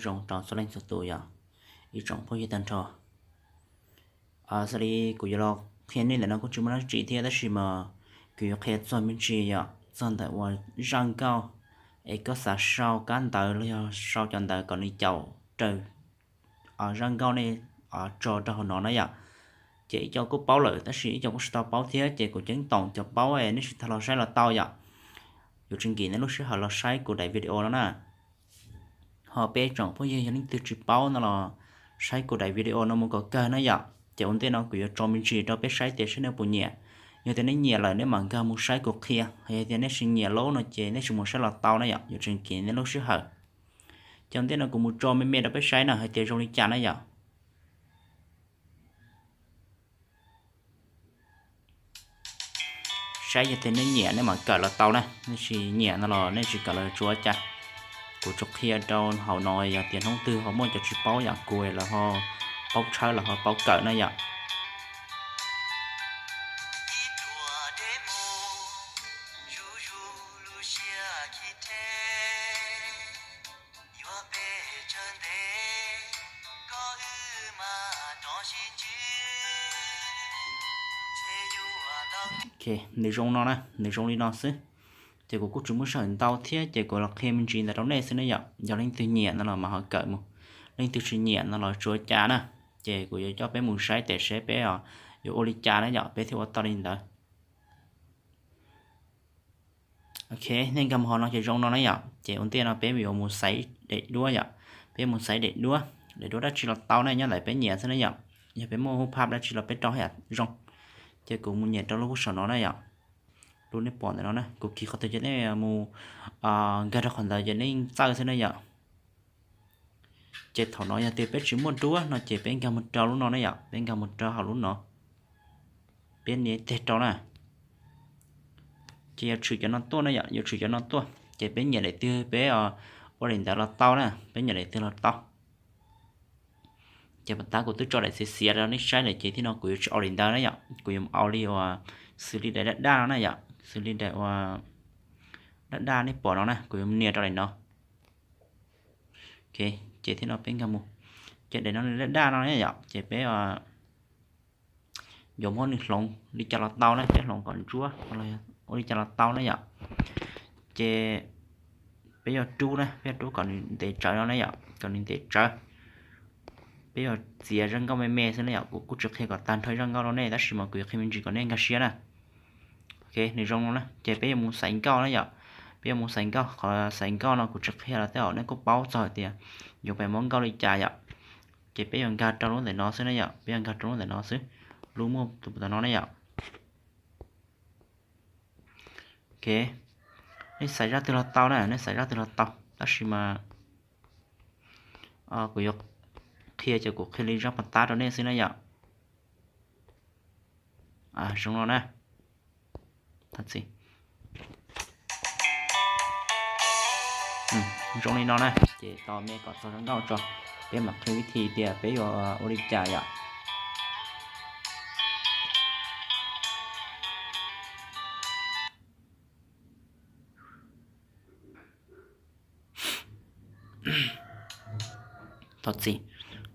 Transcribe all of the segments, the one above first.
Zoo rau txhua leej txhua tus yom, ib tsoom phooj ywg tag nrho. Xws li kuv yuav los qhia nej ntawm no kuj tsis muaj dab tsi thiab tab sis mas kuv yuav qhia txog me ntsis yom, txog ntawm uas zaj nkauj es koj xav sau kab ntawv los yog sau cov ntawv kom nws caum raws zaj nkauj nej tso rau hauv no na yom. Ces ib co kuj paub lawm tab sis ib co kuj tsis tau paub thiab ces kuv ceeb toom cov paub nej tsis tau los saib los tau yom. Yuav tsis nkim nej lub sij hawm los saib kuv daim video no na. Ho peb tsoom phooj ywg yog leej twg tsis paub no los saib kuv daim video no mus kom kawg na yom. Ces ua ntej no kuv yuav tso me ntsis rau peb saib tias saib nej puas nyiam. Yog tias nej nyiam lawm nej mam nkag mus saib kuv qhia, yog tias nej tsis nyiam lawm no ces nej tsis mus saib los tau na yom, yuav tsis nkim nej lub sij hawm. Ces ua ntej no kuv mus tso me me rau peb saib na hais tias zoo li cas na yom. Saib yog tias nej nyiam nej mam kawm los tau na, nej tsis nyiam no los nej tsis kawm los tsuav cas. Kuv tsuas qhia rau hauv no yog tias hnub twg ho muaj cov tsis paub yam kuv lawv ho paub tshawb los ho paub kawm na yom. Nws zoo no na, nws zoo li no xwb. Ces kuv kuj tsis muaj sij hawm ntau thiab ces kuv los qhia me ntsis ntawd rau nej xwb na yom. Yog leej twg nyiam no los mam ho kawm mus, leej twg tsis nyiam no los tsuav cas na. Ces kuv yuav coj peb mus saib tias seb peb yuav ua li cas na yom, peb thiaj ua tau li ntawd. Ok, nej nkag mus hauv no ces zoo no na yom. Ces ua ntej no peb yuav mus xaiv daim duab yom. Peb mus xaiv daim duab, daim duab dab tsi los tau na, nyob ntawm peb nyiam xwb na yom. Yog peb muaj hub phab dab tsi los peb rau yam zoo. Ces kuv mus nias rau lub saum no na yom. Lub nej pom ntawm no na, kuv kis qhov twg ces nej mus nkag rau qhov ntawd ces nej txawj xwb na yom. Ces thaum no yog tias peb tsis muaj duab no ces peb nkag mus rau lub no na yom, peb nkag mus rau hauv lub no. Peb nias teg rau na. Ces yuav tshwm cov no tuaj na yom, yuav tshwm cov no tuaj ces peb nyiam daim twg peb ua daim ntawd los tau na, peb nyiam daim twg los tau. Ces pas tab kuv twb tso daim xiav xiav rau nej saib lawm ces thiab no kuv yuav tsis ua daim ntawd na yom, kuv yuav mus ua li uas xws li daim daj daj no na yom, xws li daim uas daj daj nej pom no na, kuv yuav nias rau daim no. Ok, ces thiab no peb nkag mus. Ces daim no nws daj daj no na yom, ces peb yuav muab nws hloov li cas los tau na, peb hloov kom ntsuab ua li cas los tau na yom. Ces peb yuav rub na, peb yuav rub kom nws ntev tsawv no na yom, kom nws ntev tsawv. Peb yuav txiav zaj nkauj me me xwb na yom, kuv kuj tsis qhia kom tag nrho zaj nkauj rau nej tab sis mas kuv yuav qhia me ntsis kom nej nkag siab na. Ok, nws zoo no na, ces peb yuav mus xaiv nkauj na yom. Peb yuav mus xaiv nkauj, qhov xaiv nkauj no kuv tsis qhia los tej zaum nej kuj paub txog hais tias yuav pem muab nkauj li cas yom. Ces peb yuav nkag rau lub ntawm no xwb na yom, peb yuav nkag rau lub ntawm no xwb, lub muaj tus tom no na yom. Ok, nej xaiv zaj twg los tau na, nej xaiv zaj twg los tau, tab sis mas kuv yuav qhia ces kuv qhia li zaj pas tab rau nej xwb na yom. Zoo no na. Zoo li no na, ces tos me kom txog zaj nkauj tso, peb mam qhia vib thi tias peb yuav ua li cas yom. Thov txim,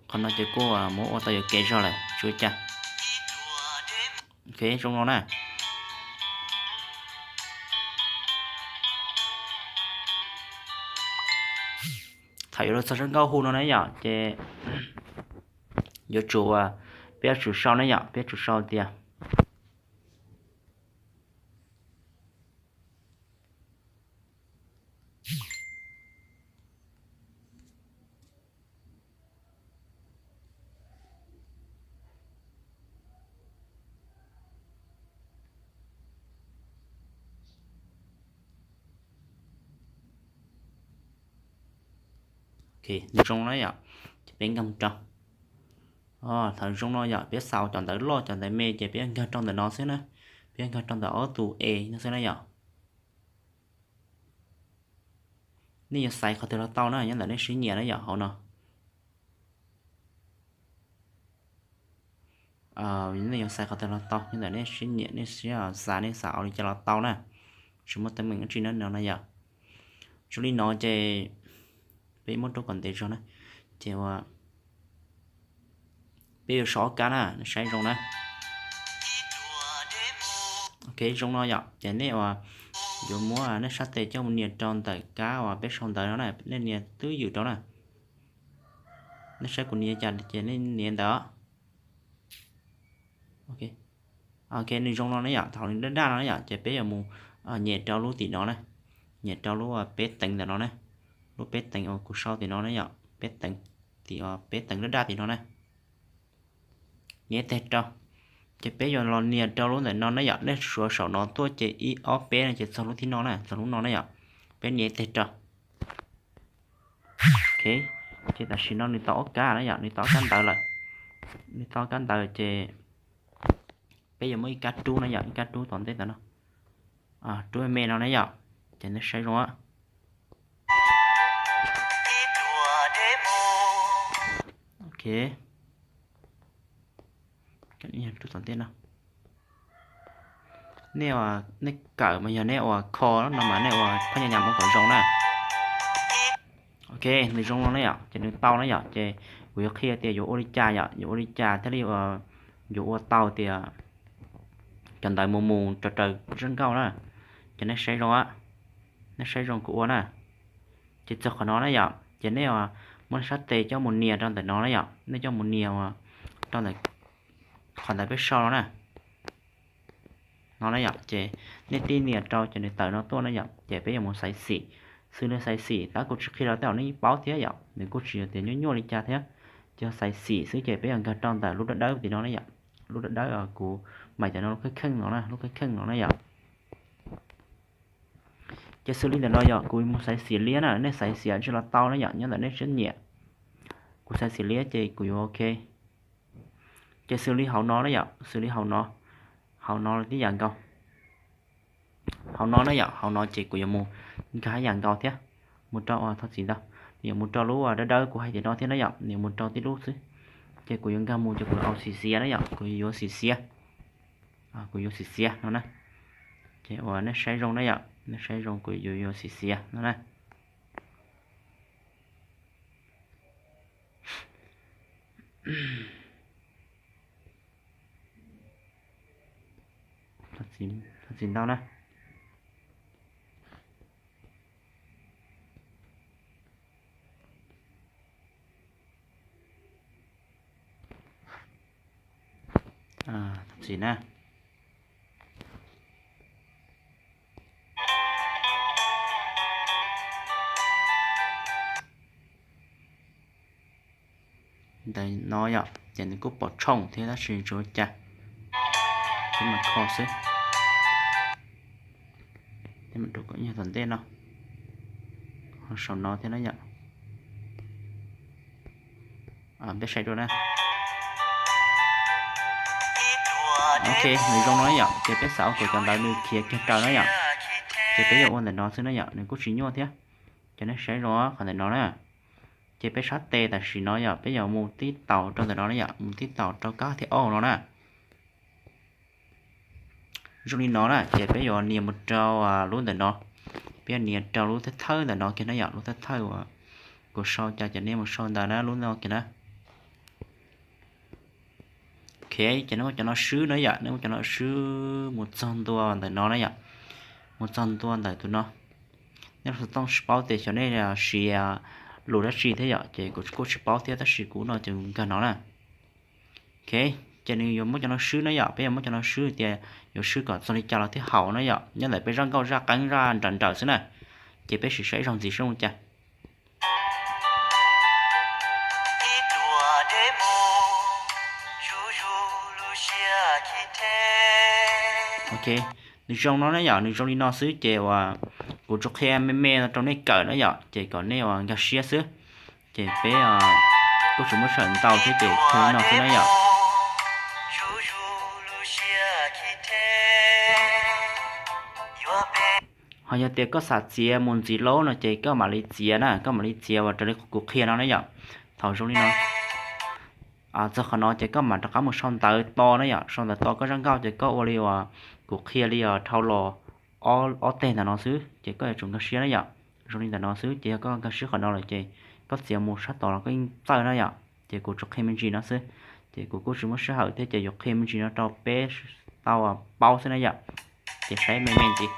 qhov no ces kuj muab ua tau yuam kev zog lawm tsuav cas. Ok, zoo no na. Thaum yuav los txog zaj nkauj hu no na yom, ces yuav tsum, peb yuav tsum sau na yom, peb yuav tsum sau tias Nws zoo na yom, ces peb nkag mus rau. Thaum zoo no yom, peb xaus cov ntawv loj cov ntawv me ces peb yuav nkag rau ntawm no xwb na. Peb yuav nkag rau ntawm ob tug e no xwb na yom. Nej yuav xaiv qhov twg los tau na, nyob ntawm nej siab nyiam na yom hauv no. Nej yuav xaiv qhov twg los tau, nyob ntawm nej siab nyiam, nej siab xav, nej xav ua li cas los tau na. Tsis muaj teeb meem dab tsi na no na yom. Zoo li no ces peb muab rub kom ntev zog na. Ces ua peb yuav sau ob kab na, nej saib zoo na. Ok, zoo no yom, ces nej ua yuav muab nej sab tes coj mus nias rau ntawm kab uas peb sau ntawv no na, nej nias twb ywm rau na. Nej saib kuv nias cas ces nej nias ntawd. Ok, nws zoo no ne yom, thaum nws daj daj no ne yom, ces peb yuav mus nyem rau lub tim no na, nyem rau lub peb teev ntawm no na, lub peb teev uas kuv sau tim no ne yom, peb teev, tim peb teev daj daj tim no na. Nias ib teg rau, ces peb yuav los nias rau lub ntawm no ne yom, nej suav saum no tuaj ces ib ob peb no ces txog lub thib no na, txog lub no ne yom, peb nias ib teg rau. Ok, ces tam sim no nws tau ob kab na yom, nws tau ob kab ntawv lawm, nws tau ob kab ntawv ces peb yuav muab ib kab rub na yom, ib kab rub tom ntej ntawm no, rub me me no na yom, ces nej saib zoo. Ok, rub tom ntej no. Nej, nej kawm mas yog nej ua kho no mas nej ua phab nyas nyas mus kom zoo na. Ok, nws zoo no ne yom, ces nws tau na yom, ces kuv yuav qhia tias yuav ua li cas yom, yuav ua li cas thiaj li yuav ua tau tias cov ntawv mus mus raws raws zaj nkauj na. Ces nej saib zoo, nej saib zoo kuv ua na. Ces txog qhov no na yom, ces nej muab sab tes coj mus nias rau ntawm no na yom, nej coj mus nias rau ntawm qhov ntawd peb sau no na. No na yom, ces nej tib nias rau ces nws tawm no tuaj na yom, ces peb yuav mus xaiv xim. Xws li xaiv xim tab kuv tsis qhia rau tej zaum nej yeej paub thiab yom, nws kuj tsis yog tias nyuaj nyuaj li cas thiab. Ces xaiv xim xwb ces peb yuav nkag rau ntawm lub dawb dawb tim no na yom, lub dawb dawb kuv mais cov no lub kheej kheej no na, lub kheej kheej no na yom. Ces xws li ntawm no yom, kuv mus xaiv xim liab na, nej xaiv xim tsi los tau na yom, nyob ntawm nej siab nyiam. Kuv xaiv xim liab ces kuv yuav ok. Ces xws li hauv no na yom, xws li hauv no, hauv no tib yam nkaus. Hauv no na yom, hauv no ces kuv yuav mus nkag ib yam nkaus thiab, mus rau, thov txim ntau, nws yuav mus rau lub dawb dawb kuv hais tias no thiab na yom, nws yuav mus rau tib lub xwb. Ces kuv yuav nkag mus ces kuv yuav au xim xiav na yom, kuv yuav xim xiav, kuv yuav xim xiav no na. Ces uas nej saib zoo na yom, nej saib zoo kuv yuav yuav xim xiav no na. Thov txim ntau na. Thov txim na. Ntawm no yom, ces nws kuj pom tshooj thiab tab sis tsis ua cas. Peb mam kho xwb. Peb mam rau kom nyuag tom ntej no, ho saum no thiab na yom. Peb saib dua na. Ok, nws zoo no na yom, ces peb xav ua kom cov ntawv nws khiav kiag raws na yom. Ces peb yuav ua ntawm no xwb na yom, nws kuj tsis nyuaj thiab. Ces nej saib zoo qhov ntawm no na. Ces peb sab tes tam sim no yom, peb yuav mus tib taus rau ntawm no na yom, mus tib taus rau kab thib ob no na. Zoo li no na, ces peb yuav nias mus rau lub ntawm no. Peb yuav nias rau lub thawj thawj ntawm no kiag na yom, lub thawj thawj uas kuv sau cas ces nej mus sau ntawd na, lub no kiag na. Ok, ces nej muab cov no swb na yom, nej muab cov no swb mus txog ntua ntawm no na yom, mus txog ntua ntawm tus no. Nej xov tooj tsis paub tias xyov nej siv lus dab tsi thiab yom, ces kuv kuj tsis paub thiab tab sis kuv no ces nkag no na. Ok, ces nws yuav muab cov no swb na yom, peb yuav muab cov no swb tias yuav swb kom txog li cas los thiaj haum na yom, nyob ntawm peb zaj nkauj zaj qeeb zaj nrawm nrawm xwb na. Ces peb sim saib zog ntxiv seb zoo li cas. Ok, nws zoo no na yom, nws zoo li no xwb ces uas kuv tsuas qhia me me no rau nej kawm na yom, ces kom nej uas nkag siab xwb. Ces peb kuj tsis muab sawm ntau thiab ces qhia li no xwb na yom. Ho yog tias koj xav txiav mus ntxiv laub no ces koj mam li txiav na, koj mam li txiav uas raws li kuv qhia no na yom. Thaum zoo li no, txog qhov no ces koj mam rov qab mus sau ntawv to na yom, sau ntawv to koj zaj nkauj ces koj ua li uas kuv qhia li os, dhau los ob teg ntawm no xwb ces koj yuav tsum nkag siab na yom. Zoo li ntawm no xwb ces yog koj nkag siab qhov no lawm ces koj txiav mus sab tod los koj yeej txawj na yom. Ces kuv tsuas qhia me ntsis no xwb, ces kuv kuj tsis muaj sij hawm thiab ces yuav qhia me ntsis no rau peb tau paub xwb na yom. Ces saib me me ntsis.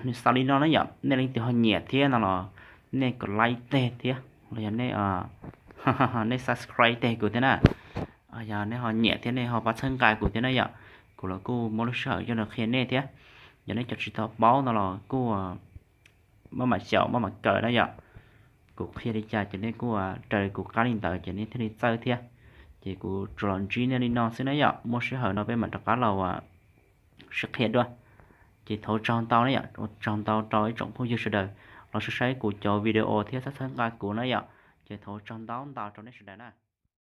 Nws xaus li no na yom, nej leej twg ho nyiam thiab no los nej kom like teg thiab los yog nej, nej subscribe teg kuv thiab na. Yog nej ho nyiam thiab nej ho pab txhawb nqa kuv thiab na yom, kuv los kuj muaj lub sij hawm coj los qhia nej thiab. Yog nej cov tsis tau paub no los kuj maj mam xyaum maj mam kawm na yom. Kuv qhia li cas ces nej kuj raws kuv qab li ntawd ces nej thiaj li txawj thiab. Ces kuv tsuas los ntsib nej li no xwb na yom, muaj sij hawm no peb mam rov qab los sib qhia dua. Ces thov tsaug ntau na yom, tsaug ntau rau ib tsoom phooj ywg sawv daws los saib kuv cov video thiab txhawb txhawb nqa kuv na yom. Ces thov tsaug ntau ntau rau nej sawv daws na.